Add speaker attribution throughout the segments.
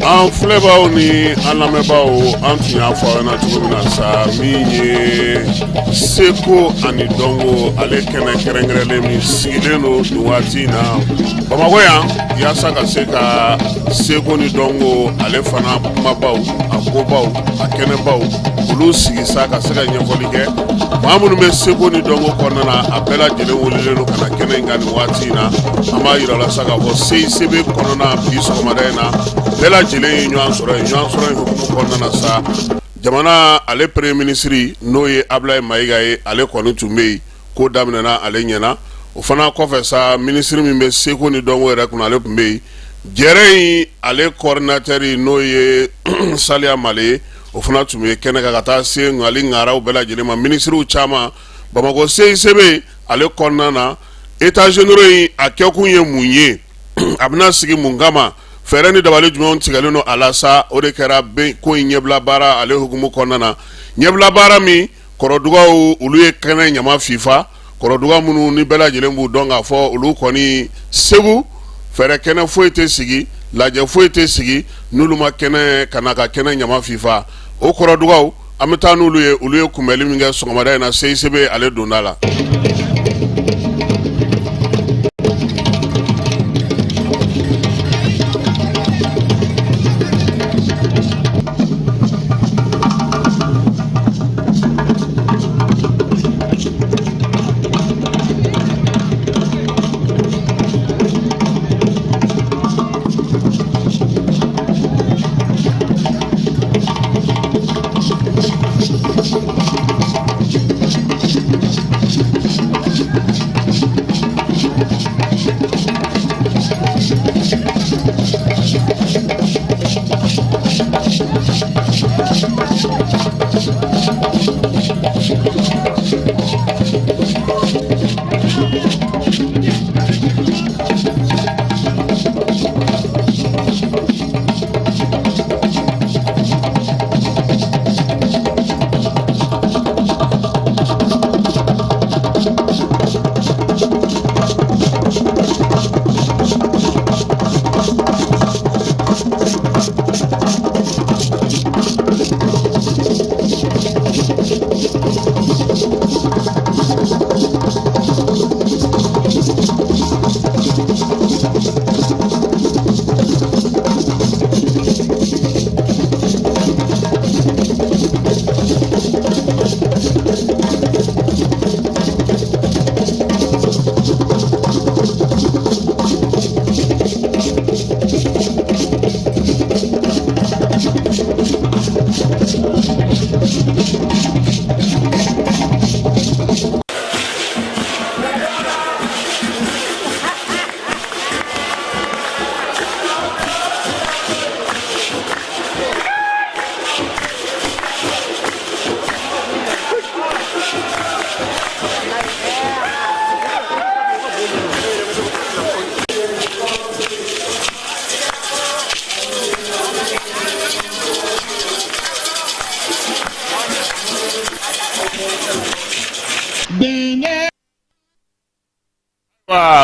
Speaker 1: An filɛbaw ni an lamɛnbaaw, an tun y'a fɔ aw ɲɛna cogo min na sa, min ye seko ani dɔnko ale kɛnɛ kɛrɛnkɛrɛnlen min sigilen don nin waati in na Bamakɔ yan, yaasa ka se ka seko ni dɔnko ale fana kumabaw, a kobaw, a kɛnɛbaw olu sigi sa ka se ka ɲɛfɔli kɛ. Maa minnu bɛ seko ni dɔnko kɔnɔna na, a bɛɛ lajɛlen welelen don ka na kɛnɛ in kan nin waati in na. An b'a yira la sa k'a fɔ CICB kɔnɔna bi sɔgɔmada in na, bɛɛ lajɛlen ye ɲɔgɔn sɔrɔ yen. Ɲɔgɔn sɔrɔ in hukumu kɔnɔna na sa, jamana ale premier ministre, n'o ye Abulayi Mayiga ye, ale kɔni tun bɛ yen. Ko daminɛna ale ɲɛna. O fana kɔfɛ sa, minisiri min bɛ seko ni dɔnko yɛrɛ kunna, ale tun bɛ yen. Jɛrɛ in ale coordinateur, n'o ye Saliya Male ye, o fana tun bɛ kɛnɛ kan, ka taa se ngali ŋaraw bɛɛ lajɛlen ma, minisiriw caman. Bamakɔ CICB ale kɔnɔna na, états généraux in a kɛkun ye mun ye, a bɛna sigi mun kama, fɛɛrɛ ni dabali jumɛnw tigɛlen don a la sa, o de kɛra ko in ɲɛbila baara ale hukumu kɔnɔna na. Ɲɛbila baara min kɔrɔdugaw olu ye kɛnɛ ɲama fifa, kɔrɔduga minnu ni bɛɛ lajɛlen b'u dɔn k'a fɔ olu kɔni Segu fɛɛrɛ kɛnɛ foyi tɛ sigi, lajɛ foyi tɛ sigi n'olu ma kɛnɛ ka na ka kɛnɛ ɲama fifa. O kɔrɔdugaw, an bɛ taa n'olu ye. Olu ye kunbɛnli min kɛ sɔgɔmada in na CICB ale donda la.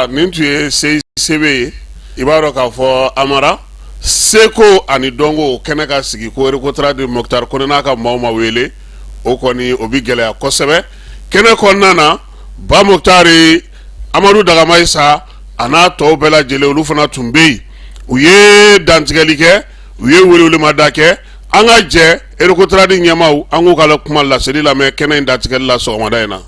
Speaker 1: Nin tun ye CICB ye. I b'a dɔn k'a fɔ Amara, seko ani dɔnko kɛnɛ ka sigi ko Recotrade Moctar Kone n'a ka maaw ma wele, o kɔni o bɛ gɛlɛya kosɛbɛ. Kɛnɛ kɔnɔna na, Ba Moctari, Amadu Dagamayisa a n'a tɔw bɛɛ lajɛlen, olu fana tun bɛ yen. U ye dantigɛli kɛ, u ye welewelemada kɛ. An ka jɛ Recotrade ɲɛmaaw, an k'u ka kuma laseli lamɛn kɛnɛ in dantigɛli la sɔgɔmada in na.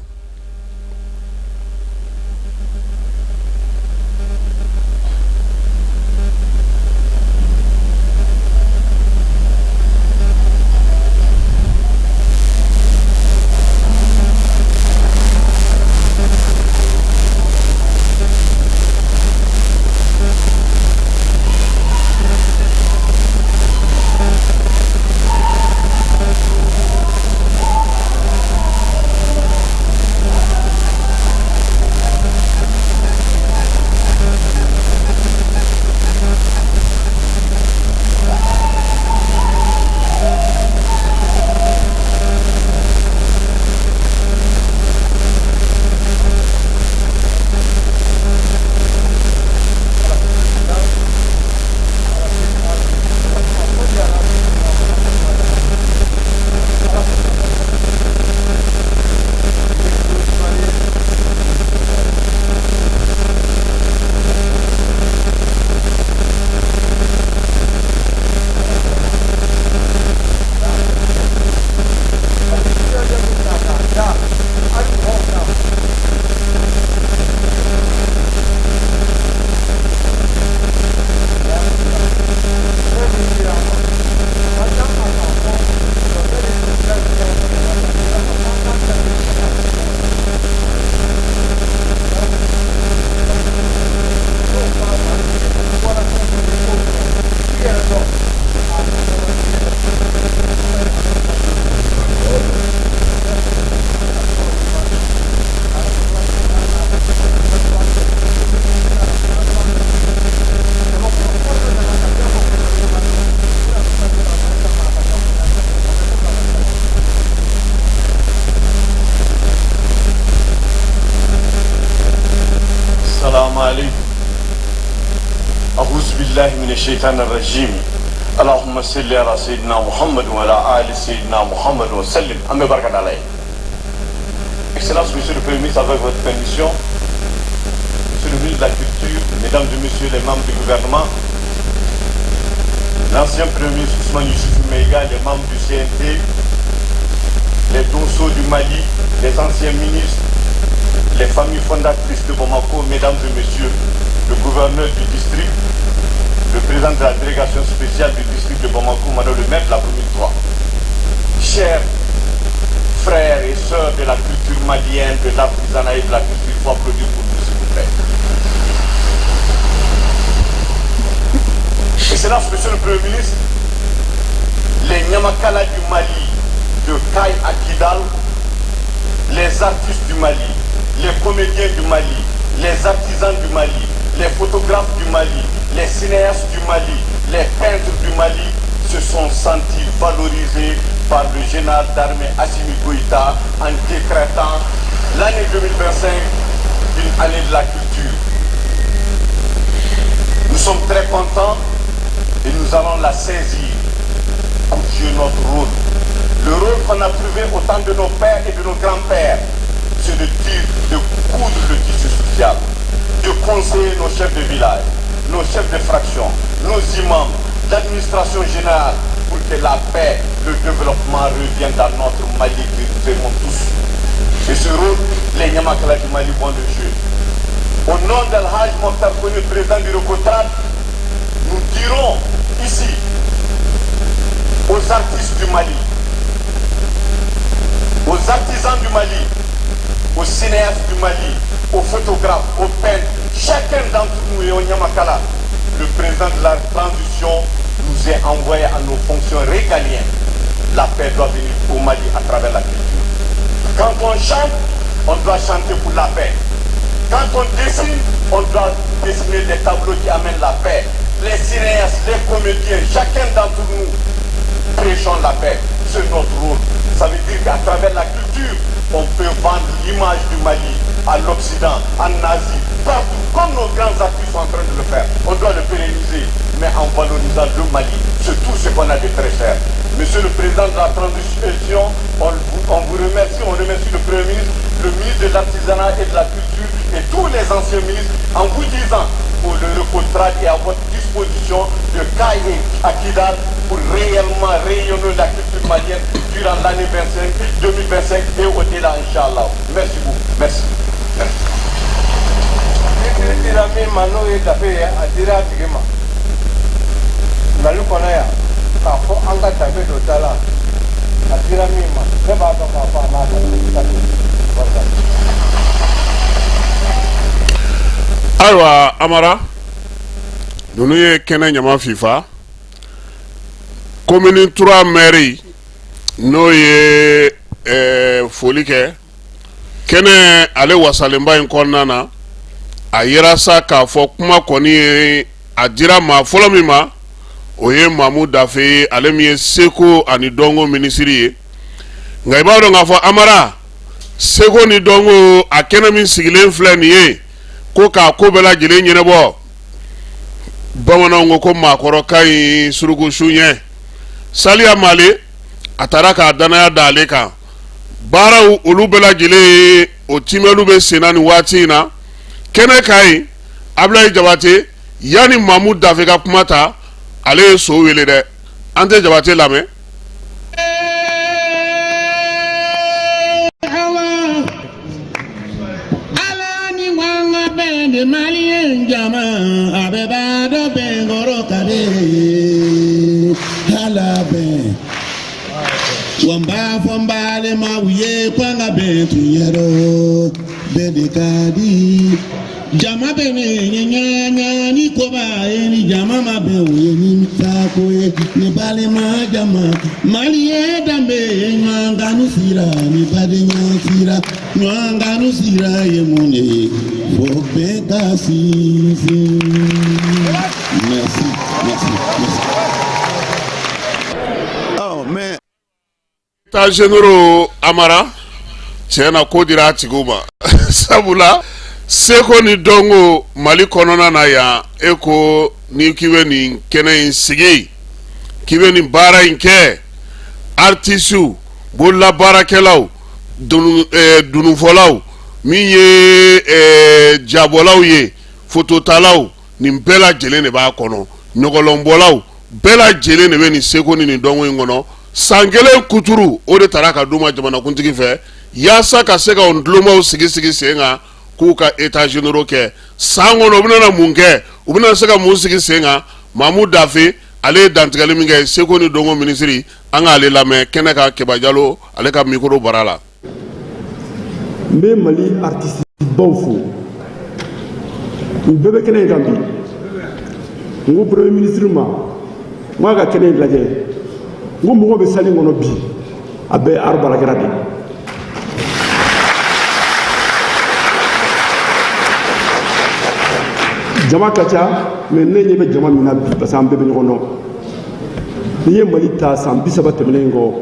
Speaker 2: أعوذ بالله من الشيطان الرجيم اللهم صل على سيدنا محمد وعلى آل سيدنا محمد وسلم. An bɛ barika da Ala ye. Excellence, Monsieur le Premier ministre, avec votre permission, Monsieur le ministre de la Culture, Mesdames et Messieurs les membres du gouvernement, l'ancien Premier ministre Ousmane Youssoufou Maïga, les membres du CNT, les Donsos du Mali, les anciens ministres, les familles fondatrices de Bamako, Mesdames et Messieurs, le gouverneur du district, le président de la délégation spéciale du district de Bamako, Madame le maire de la commune 3. Chers frères et sœurs de la culture malienne, de l'artisanat et de la culture, il faut applaudir pour nous, s'il vous plaît. Excellence, Monsieur le Premier ministre, les Nyamakala du Mali, de Kayes à Kidal, les artistes du Mali, les comédiens du Mali, les artisans du Mali, les photographes du Mali, les cinéastes du Mali, les peintres du Mali se sont sentis valorisés par le général d'armée Assimi Goïta en décrétant l'année 2025 une année de la culture. Nous sommes très contents et nous allons la saisir pour jouer notre rôle. Le rôle qu'on a trouvé au temps de nos pères et de nos grands-pères, c'est de dire, de coudre le tissu social, de conseiller nos chefs de village, nos chefs de fraction, nos imams, l'administration générale, pour que la paix, le développement reviennent dans notre Mali que nous aimons tous. Et ce rôle, les Nyamakala du Mali vont le jouer. Au nom d'El-Hajj Mokhtar Kone, président du Recotrad, nous dirons ici aux artistes du Mali, aux artisans du Mali, aux cinéastes du Mali, aux photographes, aux peintres, chacun d'entre nous et au Nyamakala, le président de la transition nous est envoyé à nos fonctions régaliennes. La paix doit venir au Mali à travers la culture. Quand on chante, on doit chanter pour la paix. Quand on dessine, on doit dessiner des tableaux qui amènent la paix. Les cinéastes, les comédiens, chacun d'entre nous, prêchons la paix. C'est notre rôle. Ça veut dire qu'à travers la culture, on peut vendre l'image du Mali à l'Occident, en Asie, partout, comme nos grands artistes sont en train de le faire. On doit le pérenniser, mais en valorisant le Mali. C'est tout ce qu'on a de très cher. Monsieur le Président de la Transition, on vous remercie, on remercie le Premier ministre, le ministre de l'Artisanat et de la Culture et tous les anciens ministres en vous disant pour le Recotrad est à votre disposition de Kayes à Kidal pour réellement rayonner la culture malienne durant l'année 2025 et au-delà, Inch'Allah. Merci beaucoup. Merci. Merci.
Speaker 3: Titre dira min ma n'o ye dafe ye, a dira a tigi ma Mali kɔnɔ yan k'a fɔ an ka danbe don da la. A dira min ma, ne b'a dɔn k'a fɔ a n'a dafe barika.
Speaker 1: Ayiwa Amara, ninnu ye kɛnɛ ɲama fifa. Commune 3 maire, n'o ye foli kɛ kɛnɛ ale wasalenba in kɔnɔna na, a yira sa k'a fɔ kuma kɔni ye a dira maa fɔlɔ min ma, o ye Mamu Dafe ye, ale min ye seko ani dɔnko minisiri ye. Nka i b'a dɔn k'a fɔ Amara, seko ni dɔnko a kɛnɛ min sigilen filɛ nin ye ko k'a ko bɛɛ lajɛlen ɲɛnabɔ, bamananw ko ko maakɔrɔ ka ɲi surukusu ɲɛ. Saliya Male, a taara k'a danaya da ale kan. Baaraw olu bɛɛ lajɛlen o timɛliw bɛ senna nin waati in na kɛnɛ kan yen. Abulayi Jabate, yanni Mamu Dafe ka kuma ta, ale ye so wele dɛ. An tɛ Jabate lamɛn.
Speaker 4: Ala ni wanga bɛn de maliyɛn jama a bɛɛ b'a dɔn bɛn kɔrɔ ka di ala bɛn wa n b'a fɔ n balimaw ye ko an ka bɛn tun yɛrɛ bɛn de ka di jama bɛ ne ye ɲaɲa ni koba ye ni jama ma bɛn o ye ni ko ye ni balima jama mali ye danbe ye ɲɔgɔn kanu sira ni badenya sira ɲɔgɔn kanu sira ye mun de ye fo bɛn ka sinsin. Merci, merci, merci.
Speaker 1: Oh, mais états généraux Amara, tiɲɛ na ko dira a tigiw ma, sabula Seko ni dɔnko Mali kɔnɔna na yan, e ko n'i k'i bɛ nin kɛnɛ in sigi, k'i bɛ nin baara in kɛ, artisiw, bololabaarakɛlaw, dununfɔlaw, min ye jabɔlaw ye, fototalaw, nin bɛɛ lajɛlen de b'a kɔnɔ, ɲɔgɔlɔnbɔlaw bɛɛ lajɛlen de bɛ nin seko ni nin dɔnko in kɔnɔ. San kelen kuturu o de taara ka d'u ma jamanakuntigi fɛ, yaasa ka se ka ntulomaw sigi sigi sen kan k'u ka états généraux kɛ san kɔnɔ. U bɛna mun kɛ? U bɛna se ka mun sigi sen kan? Mamu Dafe, ale ye dantigɛli min kɛ, seko ni dɔnko minisiri, an k'ale lamɛn kɛnɛ kan, Keba Jalo ale ka mikoro bara la.
Speaker 5: N bɛ Mali artiste baw fo, u bɛɛ bɛ kɛnɛ in kan bi. N ko premier ministre ma, n k'a ka kɛnɛ in lajɛ, n ko mɔgɔ bɛ salle in kɔnɔ bi, a bɛɛ art baarakɛla de. Jama ka ca, mais ne ɲɛ bɛ jama min na bi, parce que an bɛɛ bɛ ɲɔgɔn dɔn. N'i ye Mali ta san 30 tɛmɛnen kɔ,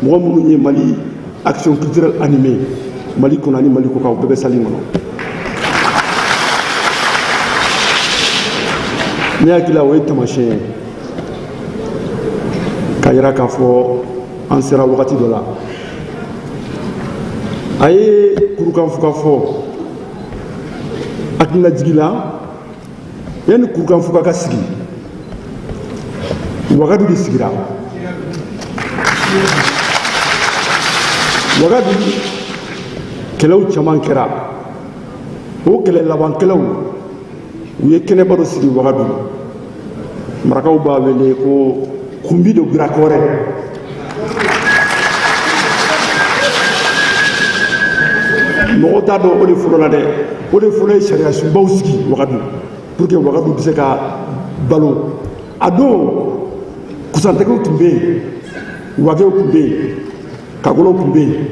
Speaker 5: mɔgɔ minnu ye Mali action culturelle animée Mali kɔnɔ ani Mali kɔkan, u bɛɛ bɛ salle in kɔnɔ. Ne hakili la, o ye taamasiyɛn ye k'a yira k'a fɔ an sera wagati dɔ la. A ye kurukanfuga fɔ, hakililajigi la, yanni kurukanfuga ka sigi, Wagadu de sigira. Wagadu kɛlɛw caman kɛra. O kɛlɛ laban kɛlɛw, u ye kɛnɛba dɔ sigi Wagadu. Marakaw b'a wele ko Kunbi de Birakɔrɛ. Mɔgɔ t'a dɔn o de fɔlɔ la dɛ. O de fɔlɔ ye sariya sunbaw sigi Wagadu pour que Wagadu bɛ se ka balo. A don, kusantigɛw tun bɛ yen, wagew tun bɛ yen, kagolow tun bɛ yen,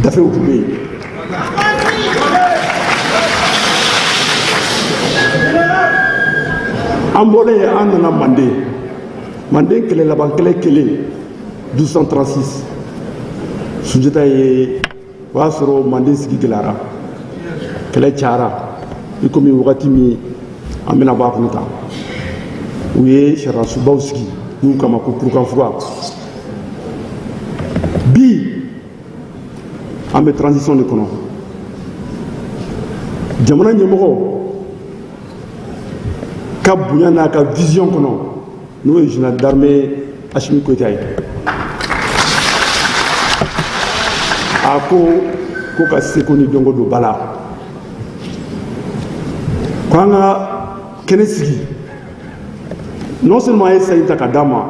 Speaker 5: dafew tun bɛ yen. An bɔlen, an nana Manden. Manden kɛlɛ laban, kɛlɛ kelen, 1236, Sunjata ye. O y'a sɔrɔ Manden sigi gɛlɛyara, kɛlɛ cayara. I komi wagati min an bɛna bɔ a kɔnɔ tan, u ye sariyasubaw sigi n'u kama ko kurukanfuga. Bi, an bɛ transition de kɔnɔ. Jamana ɲɛmɔgɔ ka bonya n'a ka vision kɔnɔ, n'o ye général d'armée Assimi Goïta ye, a ko ko ka seko ni dɔnko don ba la, ko an ka kɛnɛ sigi. Non seulement a ye sayi ta ka d'a ma,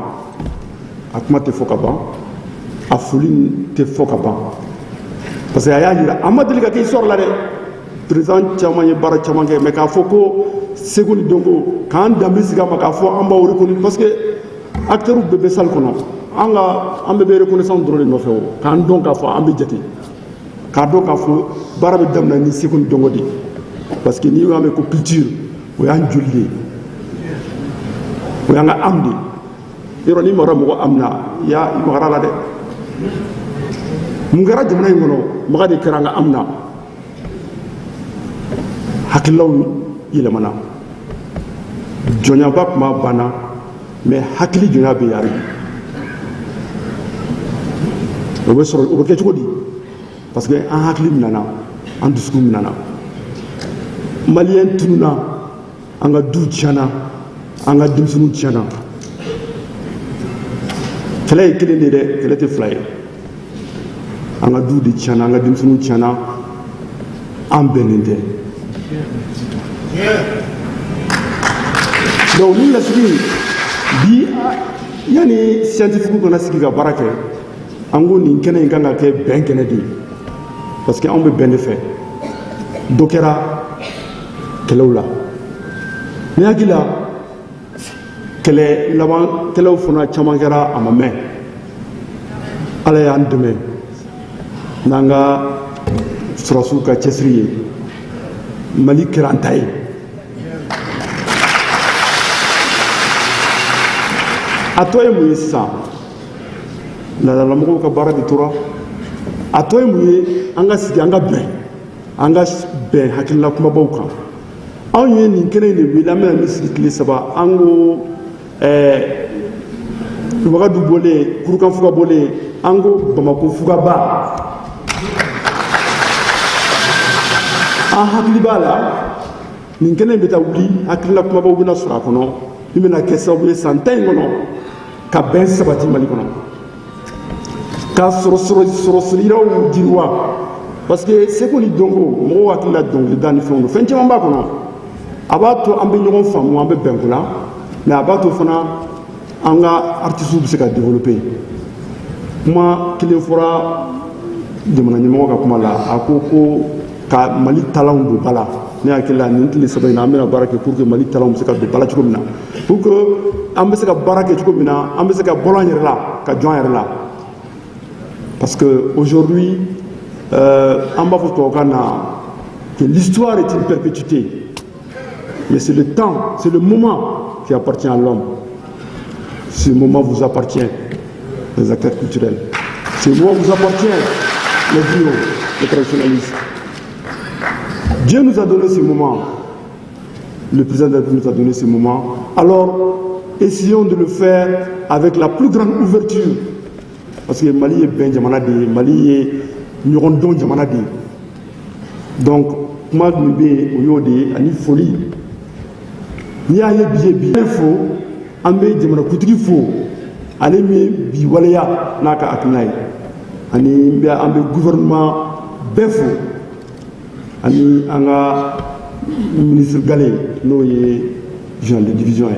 Speaker 5: a kuma tɛ fɔ ka ban, a foli tɛ fɔ ka ban, parce que a y'a jira a ma deli ka kɛ histoire la dɛ. Président caman ye baara caman kɛ, mais k'a fɔ ko seko ni dɔnko k'an danbe sigi a ma, k'a fɔ an b'aw reconnu, parce que acteurs bɛɛ bɛ salle kɔnɔ, an ka an bɛɛ bɛ reconnaissance dɔrɔn de nɔfɛ. O k'an dɔn k'a fɔ an bɛ jate, k'a dɔn k'a fɔ baara bɛ daminɛ ni seko ni dɔnko de ye, parce que n'i y'a mɛn ko culture, o y'an joli de ye, o y'an ka âme de ye. Yɔrɔ n'i magara mɔgɔ âme na, i y'a i magara la dɛ. Mun kɛra jamana in kɔnɔ? Maga de kɛra an ka âme na. Hakililaw yɛlɛmana, jɔnyaba kuma banna, mais hakili jɔnya bɛ yen bi. O bɛ sɔrɔ, o bɛ kɛ cogo di? Parce que an hakili minɛna, an dusukun minɛna. Maliyɛn tununa, an ka du tiɲɛna, an ka denmisɛnninw tiɲɛna. Kɛlɛ ye kelen de ye dɛ, kɛlɛ tɛ fila ye. An ka du de tiɲɛna, an ka denmisɛnninw tiɲɛna, an bɛnnen tɛ. Donc ni lasigi bi, yanni scientifique kana sigi ka baara kɛ, an ko nin kɛnɛ in kan ka kɛ bɛn kɛnɛ de ye, parce que anw bɛ bɛn de fɛ. Dɔ kɛra kɛlɛw la. Ne hakili la, kɛlɛ laban kɛlɛw fana caman kɛra, a ma mɛn. Ala y'an dɛmɛ n'an ka sɔrɔsiw ka cɛsiri ye, Mali kɛra an ta ye. A tɔ ye mun ye sisan? Laadalamɔgɔw ka baara de tora. A tɔ ye mun ye? An ka sigi, an ka bɛn. An ka bɛn hakilina kumabaw kan. Anw ye nin kɛnɛ in de wele, an bɛna min sigi tile 3. An ko Wagadu bɔlen, Kurukanfuga bɔlen, an ko Bamako fugaba. An hakili b'a la nin kɛnɛ in bɛ taa wuli, hakilina kumabaw bɛna sɔrɔ a kɔnɔ min bɛna kɛ sababu ye san 10 in kɔnɔ ka bɛn sabati Mali kɔnɔ, ka sɔrɔ siraw jiriwa, parce que seko ni dɔnko, mɔgɔw hakili la dɔnkilida ni fɛnw don, fɛn caman b'a kɔnɔ. A b'a to an bɛ ɲɔgɔn faamu, an bɛ bɛn ko la, mais a b'a to fana an ka artistes bɛ se ka développer. Kuma kelen fɔra jamana ɲɛmɔgɔ ka kuma la, a ko ko ka Mali talentw don ba la. Ne hakili la, nin tile 3 in na, an bɛna baara kɛ pour que Mali talentw bɛ se ka don ba la cogo min na, pour que an bɛ se ka baara kɛ cogo min na, an bɛ se ka bɔ an yɛrɛ la, ka jɔ an yɛrɛ la, parce que aujourd'hui an b'a fɔ tubabukan na que l'histoire est une perpétuité, mais c'est le temps, c'est le moment qui appartient à l'homme. Ce moment vous appartient, les acteurs culturels. Ce moment vous appartient, les griots, les traditionnalistes. Dieu nous a donné ce moment. Le président de la République nous a donné ce moment. Alors, essayons de le faire avec la plus grande ouverture. Parce que Mali ye bɛn jamana de ye, Mali ye ɲɔgɔn dɔn jamana de ye. Donc, kuma min bɛ yen, o y'o de ye, ani foli. N'i y'a ye bi ye bi fo, an bɛ jamanakuntigi fo, ale min bi waleya n'a ka hakilina ye, ani an bɛ gouvernement bɛɛ fo, ani an ka ministre Gale, n'o ye général de division ye.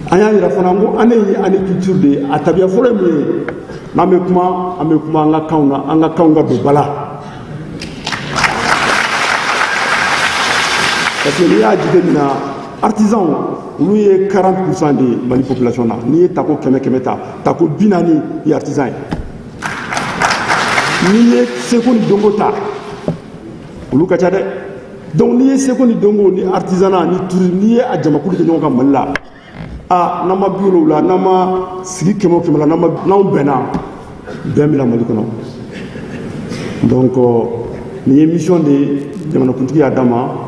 Speaker 5: An y'a yira fana ko année ye année culture de ye. A tabiya fɔlɔ ye mun ye? N'an bɛ kuma, an bɛ kuma an ka kanw na, an ka kanw ka don ba la, parce que n'i y'a jateminɛ, artisans olu ye 40% de ye Mali population na. N'i ye tako 100 100 ta, tako 40 ye artisan ye. N'i ye seko ni dɔnko ta, olu ka ca dɛ. Donc n'i ye seko ni dɔnko ni artisanat ni tourisme, n'i ye a jamakulu kɛ ɲɔgɔn kan Mali la, a n'an ma 70, n'an ma sigi 100 o 100 la, n'an ma n'anw bɛnna, bɛn bɛ na Mali kɔnɔ. Donc nin ye mission de ye jamanakuntigi y'a d'an ma.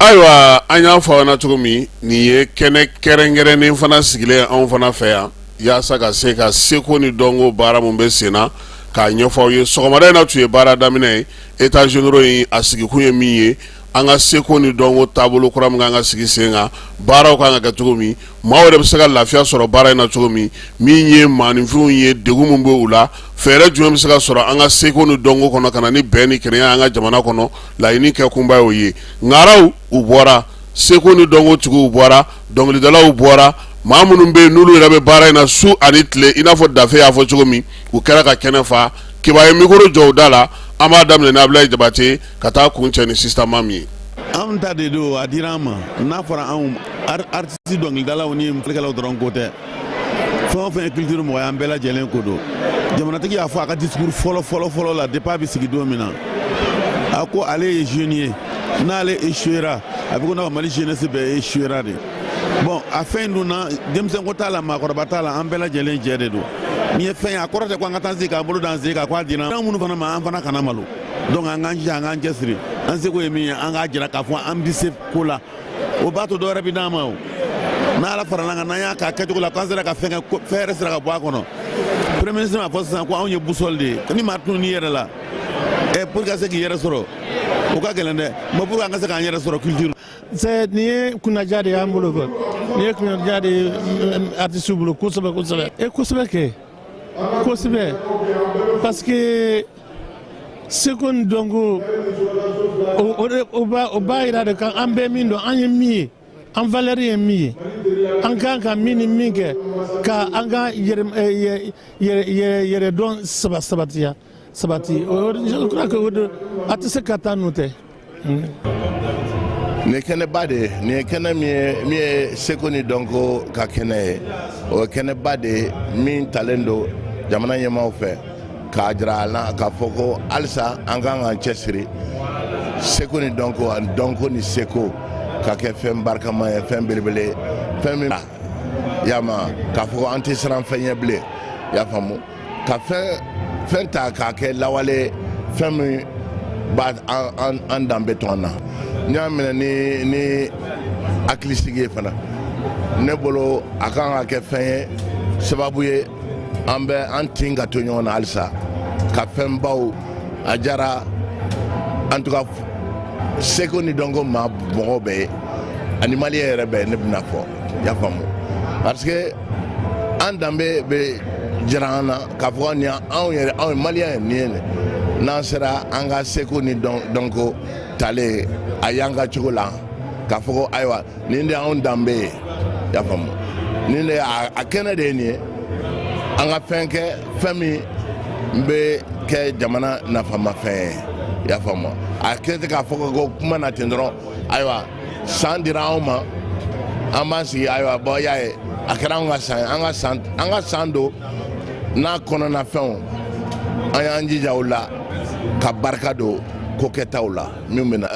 Speaker 1: Ayiwa, an y'a fɔ aw ɲɛna cogo min, nin ye kɛnɛ kɛrɛnkɛrɛnnen fana sigilen anw fana fɛ yan, yaasa ka se ka seko ni dɔnko baara min bɛ sen na k'a ɲɛfɔ aw ye. Sɔgɔmada in na tun ye baara daminɛ ye. États généraux in a sigikun ye min ye, an ka seko ni dɔnko taabolo kura min kan ka sigi sen kan, baaraw kan ka kɛ cogo min, maaw yɛrɛ bɛ se ka lafiya sɔrɔ baara in na cogo min, min ye maaninfinw ye, degun min bɛ u la, fɛɛrɛ jumɛn bɛ se ka sɔrɔ an ka seko ni dɔnko kɔnɔ ka na ni bɛn ni kelenya an ka jamana kɔnɔ. Laɲini kɛ kunba y'o ye. Ŋaraw u bɔra, seko ni dɔnko tigiw bɔra, dɔnkilidalaw bɔra, maa minnu bɛ yen n'olu yɛrɛ bɛ baara in na su ani tile, i n'a fɔ Dafe y'a fɔ cogo min, u kɛra ka kɛnɛ fa. Kiba ye micro jɔ u da la. An b'a daminɛ ni Abulayi Jabate ka taa kun cɛ ni Sitan Mami ye.
Speaker 4: Anw ta de don, a dira an ma. N'a fɔra anw artiste, dɔnkilidalaw ni fɔlikɛlaw dɔrɔn ko tɛ, fɛn o fɛn ye culture mɔgɔ ye, an bɛɛ lajɛlen ko don. Jamanatigi y'a fɔ a ka discours fɔlɔ fɔlɔ fɔlɔ la, depuis a bɛ sigi don min na, a ko ale ye jeune ye, n'ale échouera, a bɛ ko n'a fɔ Mali jeunesse bɛɛ échouera de. Bon, a fɛn in dun na, denmisɛn ko t'a la, maakɔrɔba t'a la, an bɛɛ lajɛlen jɛ de don. Nin ye fɛn ye, a kɔrɔ tɛ ko an ka taa sigi k'an bolo d'an sen kan k'a dira an minnu fana ma, an fana kana malo. Donc an k'an jija, an k'an cɛsiri, an seko ye min ye, an k'a jira k'a fɔ an bɛ se ko la. O b'a to dɔ wɛrɛ bɛ d'an ma. O n'Ala farala an kan, n'an y'a k'a kɛcogo la, k'an sera ka fɛn kɛ, fɛn yɛrɛ sera ka bɔ a kɔnɔ. Premier ministre m'a fɔ sisan ko anw ye boussole de ye. Ni maa tunun'i yɛrɛ la, ɛ, pour que ka se k'i yɛrɛ sɔrɔ, o ka gɛlɛn dɛ. Mais pour que an ka se k'an yɛrɛ sɔrɔ culture.
Speaker 6: C'est nin ye kunnaja de y'an bolo quoi. Nin ye kunnaja de ye artiste bolo kosɛbɛ kosɛbɛ e kosɛbɛ kɛ kosɛbɛ, parce que seko ni dɔnko, o b'a yira de kan an bɛɛ min dɔn, an ye min ye, an valeur ye min ye, an kan ka min ni min kɛ ka an ka yɛrɛ dɔn sabatiya sabati. Je crois que o de a tɛ se ka taa n'o tɛ.
Speaker 7: Nin ye kɛnɛba de ye. Nin ye kɛnɛ min ye seko ni dɔnko ka kɛnɛ ye. O ye kɛnɛba de ye min talen don jamana ɲɛmaaw fɛ k'a jira a la k'a fɔ ko halisa an kan k'an cɛsiri seko ni dɔnko, ani dɔnko ni seko ka kɛ fɛn barikama ye, fɛn belebele ye, fɛn min yama k'a fɔ ko an tɛ siran fɛn ɲɛ bilen. I y'a faamu, ka fɛn fɛn ta k'a kɛ lawale fɛn min b'a an danbe to an na. N y'a minɛ ni hakilisigi ye fana. Ne bolo, a kan ka kɛ fɛn ye, sababu ye an bɛ an tin ka to ɲɔgɔn na halisa ka fɛnbaw. A diyara en tout cas seko ni dɔnko maa mɔgɔw bɛɛ ye ani maliyɛn yɛrɛ bɛɛ, ne bɛna fɔ, i y'a faamu, parce que an danbe bɛ jira an na k'a fɔ nin anw yɛrɛ, anw ye maliyɛn ye, nin ye nin. N'an sera an ka seko ni dɔnko talen a y'an ka cogo la k'a fɔ ko ayiwa, nin de y'anw danbe ye, i y'a faamu, nin de a kɛnɛ de ye nin ye, an ka fɛn kɛ, fɛn min bɛ kɛ jamana nafamafɛn ye, i y'a faamu. A kɛ tɛ k'a fɔ ko kuma na ten dɔrɔn. Ayiwa, san dira anw ma, an b'an sigi. Ayiwa, bɔn, i y'a ye, a kɛra anw ka san ye, an ka san don n'a kɔnɔna fɛnw, an y'an jija o la ka barika don kokɛtaw la. Min bɛ na,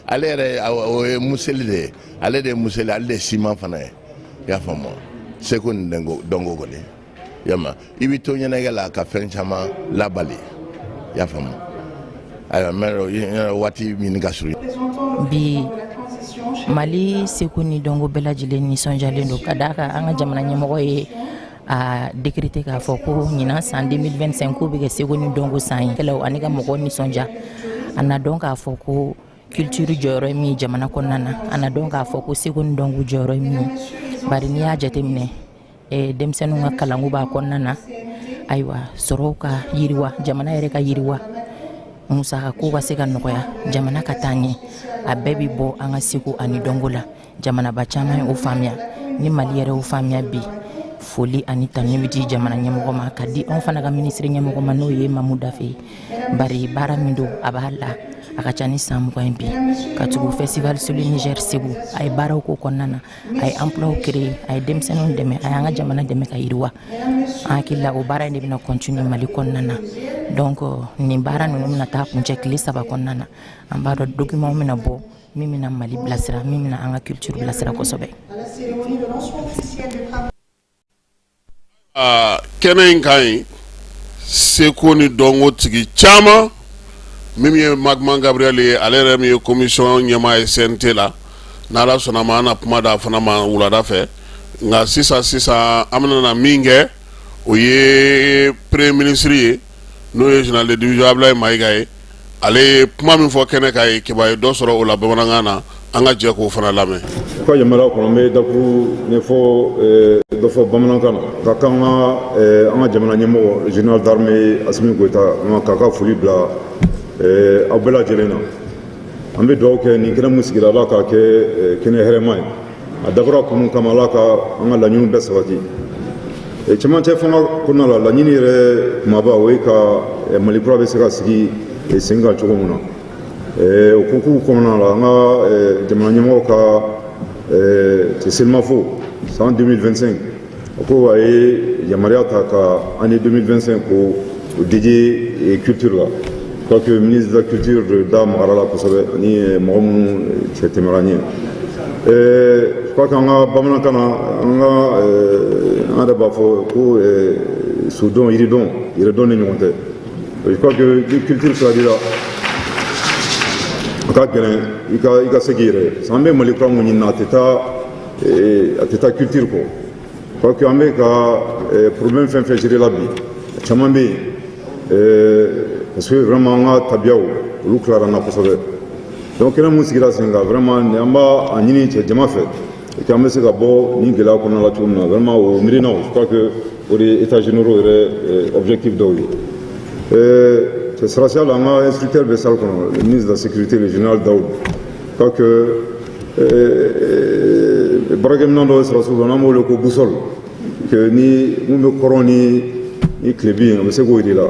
Speaker 7: ale yɛrɛ, o ye museli de ye, ale de ye museli, ale de ye siman fana ye, i y'a faamu. Seko ni dɔnko kɔni, yama i bɛ to ɲɛnajɛ la ka fɛn caman labali, i y'a faamu. Ayiwa, mɛ waati ɲini ka surun.
Speaker 8: Bi, Mali seko ni dɔnko bɛɛ lajɛlen nisɔndiyalen don ka d'a kan an ka jamana ɲɛmɔgɔ ye a décrété k'a fɔ ko ɲinan san 2025 k'o bɛ kɛ seko ni dɔnko san ye, kɛlɛw ani ka mɔgɔw nisɔndiya. A na dɔn k'a fɔ ko culture jɔyɔrɔ ye min ye jamana kɔnɔna na, a na dɔn k'a fɔ ko seko ni dɔnko jɔyɔrɔ ye min ye, bari n'i y'a jateminɛ, denmisɛnninw ka kalanko b'a kɔnɔna na. Ayiwa, sɔrɔw ka yiriwa, jamana yɛrɛ ka yiriwa, musaka ko ka se ka nɔgɔya, jamana ka taa ɲɛ, a bɛɛ bɛ bɔ an ka seko ani dɔnko la. Jamanaba caman ye o faamuya, ni Mali yɛrɛ y'o faamuya. Bi, foli ani tanu bɛ di jamana ɲɛmɔgɔ ma, ka di anw fana ka minisiri ɲɛmɔgɔ ma, n'o ye Mamu Dafe ye, bari baara min don, a b'a la a ka ca ni san 20 ye bi. Ka tugu festival sur le Niger Segu, a ye baaraw k'o kɔnɔna na, a ye emploi créer, a ye denmisɛnninw dɛmɛ, a y'an ka jamana dɛmɛ ka yiriwa. An hakili la, o baara in de bɛna continuer Mali kɔnɔna na. Donc nin baara ninnu bɛna taa kuncɛ tile 3 kɔnɔna na. An b'a dɔn document bɛna bɔ min bɛna Mali bilasira, min bɛna an ka culture bilasira kosɛbɛ.
Speaker 1: Kɛnɛ in ka ɲi, seko ni dɔnko tigi caman. Min ye Magman Gabriel ye, ale yɛrɛ min ye commission ɲɛmaa ye CNT la, n'Ala sɔnna ma, an na kuma d'a fana ma wulada fɛ. Nka sisan sisan, an bɛna na min kɛ, o ye premier ministre ye, n'o ye général de division Abdoulaye Maïga ye. Ale ye kuma min fɔ kɛnɛ kan ye, Keba ye dɔ sɔrɔ o la bamanankan na, an ka jɛ k'o fana lamɛn.
Speaker 5: U ka yamaruya kɔnɔ, n bɛ dakuru ɲɛfɔ, dɔ fɔ bamanankan na ka kan ka an ka jamana ɲɛmɔgɔ, général d'armée Assimi Goïta, k'a ka foli bila aw bɛɛ lajɛlen na. An bɛ dugawu kɛ nin kɛnɛ mun sigira, Ala k'a kɛ kɛnɛ hɛrɛma ye. A dabɔra kun mun kama, Ala ka an ka laɲiniw bɛɛ sabati. Cɛmancɛ fanga kɔnɔna la, laɲini yɛrɛ kumaba, o ye ka Mali kura bɛ se ka sigi sen kan cogo min na. O kokuw kɔnɔna la, an ka jamana ɲɛmɔgɔ ka selimafo san 2025, a ko a ye yamaruya ta ka année 2025 ko o dédié culture la. Je crois que ministre de la culture da magara la kosɛbɛ, ani mɔgɔ minnu cɛ tɛmɛra ɲɛ. Je crois que an ka bamanankan na, an ka an yɛrɛ b'a fɔ ko sodɔn, yiridɔn, yɛrɛdɔn ni ɲɔgɔn tɛ. Je crois que ni culture sira la, a ka gɛlɛn i ka se k'i yɛrɛ ye. An bɛ Mali kura mun ɲini na, a tɛ taa culture kɔ. Je crois que an bɛ ka problème fɛn fɛn gérer la bi, a caman bɛ yen parce que vraiment an ka tabiyaw, olu tilara an na kosɛbɛ. Donc kɛnɛ mun sigira sen kan, vraiment an b'a a ɲini cɛ jama fɛ et an bɛ se ka bɔ nin gɛlɛya kɔnɔna la cogo min na, vraiment o miirinaw, je crois que o de ye états généraux yɛrɛ objectif dɔw ye. Sɔrɔdasiya la, an ka instructeur bɛ salle kɔnɔ, le ministre de la sécurité, le général Daoud. Je crois que baarakɛminɛn dɔ ye sɔrɔdasiw bolo, n'an b'o wele ko boussole, que ni mun bɛ kɔrɔn ni tilebin, a bɛ se k'o yir'i la.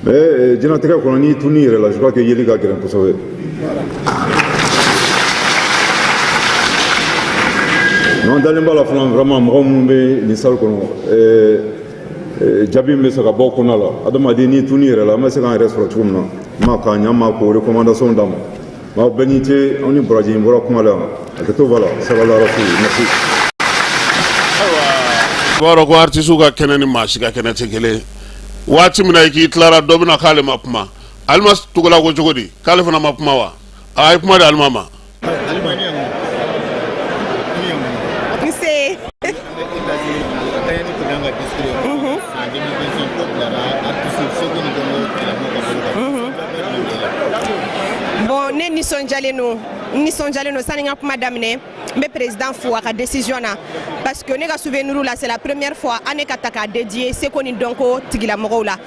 Speaker 5: Mais diɲɛlatigɛ kɔnɔ, n'i tunun'i yɛrɛ la, je crois que yeli ka gɛlɛn kosɛbɛ. N'an dalen b'a la fana, vraiment mɔgɔ minnu bɛ nin salle kɔnɔ, jaabi min bɛ se ka bɔ o kɔnɔna la, adamaden n'i tunun'i yɛrɛ la, an bɛ se k'an yɛrɛ sɔrɔ cogo min na, ma k'a ɲɛ ma k'o recommandation d'a ma. Aw bɛɛ ni ce, aw ni baraji. N bɔra kuma la yan, hakɛto b'a la. Salala rasul, merci.
Speaker 1: I b'a dɔn ko artiste ka kɛnɛ ni maa si ka kɛnɛ tɛ kelen. Waati min na i k'i tilara, dɔ bɛna k'ale ma kuma. Alima Togola ko cogo di? K'ale fana ma kuma wa? A ye kuma di Alima ma.
Speaker 9: Nse. Bon, ne nisɔndiyalen don, n nisɔndiyalen don. Sani n ka kuma daminɛ, n bɛ président fo a ka décision na, parce que ne ka souvenir la, c'est la première fois an ne ka ta k'a dédier seko ni dɔnko tigilamɔgɔw la,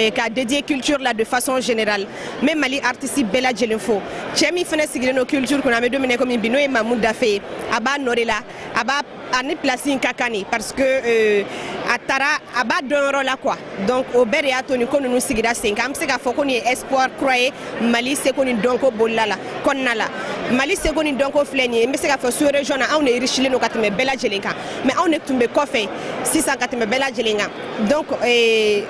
Speaker 9: k'a dédier culture la de façon générale. N bɛ Mali artiste bɛɛ lajɛlen fo. Cɛ min fana sigilen don culture kunna, an bɛ don min na komi bi, n'o ye Mamu Dafe ye, a b'a nɔ de la, a b'a ani place in ka kan de, parce que a taara a b'a dɔn yɔrɔ la quoi. Donc o bɛɛ de y'a to nin ko ninnu sigira sen kan. An bɛ se k'a fɔ ko nin ye espoir kura ye Mali seko ni dɔnko bolila la kɔnɔna la. Mali seko ni dɔnko filɛ nin ye, n bɛ se k'a fɔ sous région na, anw de richilen don ka tɛmɛ bɛɛ lajɛlen kan, mais anw de tun bɛ kɔfɛ sisan ka tɛmɛ bɛɛ lajɛlen kan. Donc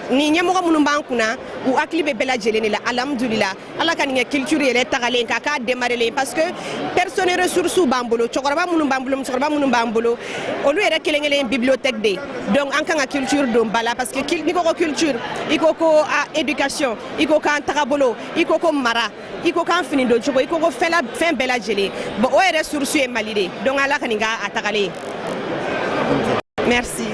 Speaker 9: nin ɲɛmɔgɔ minnu b'an kunna, u hakili bɛ bɛɛ lajɛlen de la. Alhamdulila, Ala ka nin kɛ culture yɛrɛ tagalen ka k'a démarrer, parce que personne ressources b'an bolo, cɛkɔrɔba minnu b'an bolo, musokɔrɔba minnu b'an bolo, olu yɛrɛ kelen kelen bibliothèque de ye. Donc an kan ka culture don ba la, parce que n'i ko ko culture, i ko ko éducation, i ko k'an tagabolo, i ko ko mara, i ko k'an fini don cogo, i ko ko fɛn la, fɛn bɛɛ lajɛlen. Bon, o yɛrɛ source ye Mali de ye. Donc Ala ka nin k'a tagalen ye. Merci.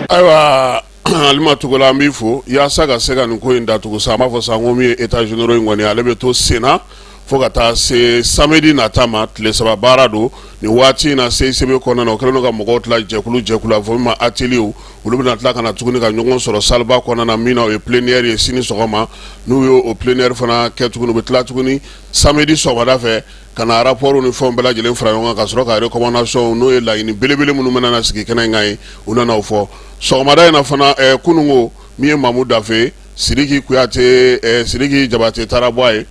Speaker 1: Ayiwa, Alima Togola, an b'i fo. Yaasa ka se ka nin ko in datugu sa, an b'a fɔ sa ko min ye état généraux in kɔni, ale bɛ to sen na fo ka taa se samedi nata ma. Tile 3 baara don nin waati in na CICB kɔnɔna na. O kɛlen don ka mɔgɔw tila jɛkulu jɛkulu, a fɔ min ma atelier. Olu bɛna tila ka na tuguni ka ɲɔgɔn sɔrɔ saleba kɔnɔna na, min na o ye plénière ye sini sɔgɔma. N'u ye o plénière fana kɛ tuguni, u bɛ tila tuguni samedi sɔgɔmada fɛ ka na rapport ni fɛnw bɛɛ lajɛlen fara ɲɔgɔn kan, ka sɔrɔ ka recommandation, n'o ye laɲini belebele minnu bɛna na sigi kɛnɛ in kan ye, u nana o fɔ sɔgɔmada in na fana. Kununko min ye Mamu Dafe, Sidiki Kuyate, Sidiki Jabate taara bɔ a ye.